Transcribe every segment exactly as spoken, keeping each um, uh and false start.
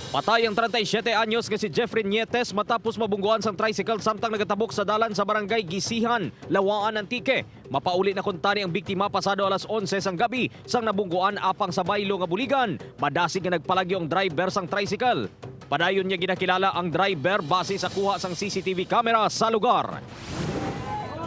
Patay ang treinta y siete anyos nga si Jeffrey Nietes matapos mabungguan sang tricycle samtang nagatabok sa dalan sa barangay Gisihan, Lawaan, Antique. Mapauli na kuntani ang biktima pasado alas onse sang gabi sang nabungguan apang sa baylo nga buligan. Madasig nga nagpalagyo ang driver sang tricycle. Padayon niya ginakilala ang driver base sa kuha sang C C T V camera sa lugar.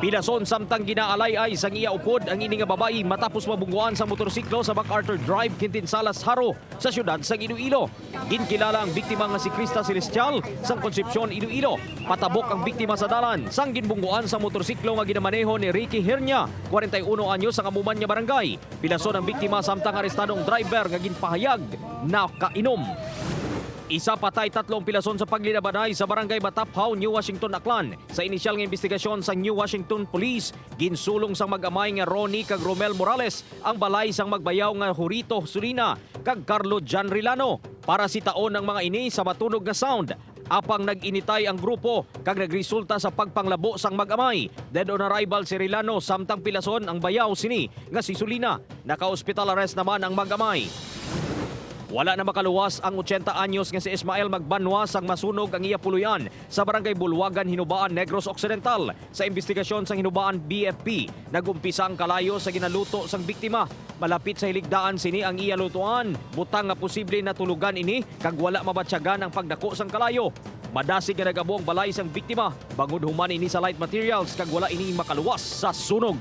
Pilason samtang ginaalay-ay sang iya upod ang ini nga babayi matapos mabungguan sa motorsiklo sa MacArthur Drive, Quintinsalas, Jaro, sa siyudad sang Iloilo. Ginkilala ang biktima nga si Krista Celestial sang Concepcion, Iloilo. Patabok ang biktima sa dalan sang ginbungguan sa motorsiklo nga ginamaneho ni Ricky Hernia, kwarenta y uno anyos, sang amo man nga barangay. Pilason ang biktima samtang arestado ang driver nga ginpahayag nakainom. Isa patay, tatlo ang pilason sa paglinabanay sa barangay Mataphaw, New Washington, Aklan. Sa inisyal nga imbestigasyon sang New Washington Police, ginsulong sang mag-amay nga Ronnie kag Romel Morales ang balay sang magbayaw nga Jorito Solina kag Carlo John Rilano para sitaon ang mga ini sa matunog nga sound. Apang nag-initay ang grupo kag nagresulta sa pagpanglabo sang mag-amay. Dead on arrival si Rilano samtang pilason ang bayaw sini nga si Solina. Naka-hospital arrest naman ang mag-amay. Wala na makaluwas ang ochenta anyos nga si Ismael Magbanwa sang masunog ang iya puloy-an sa Barangay Bulwagan, Hinubaan, Negros Occidental. Sa imbestigasyon sang Hinubaan B F P, nag-umpisa ang kalayo sa ginaluto sang biktima. Malapit sa hiligdaan sini ang iya lutuan, butang nga posible natulogan ini kag wala mabatyagan ang pagdako sang kalayo. Madasig nga nag-abo ang balay sang biktima bangod human ini sa light materials kag wala ini makaluwas sa sunog.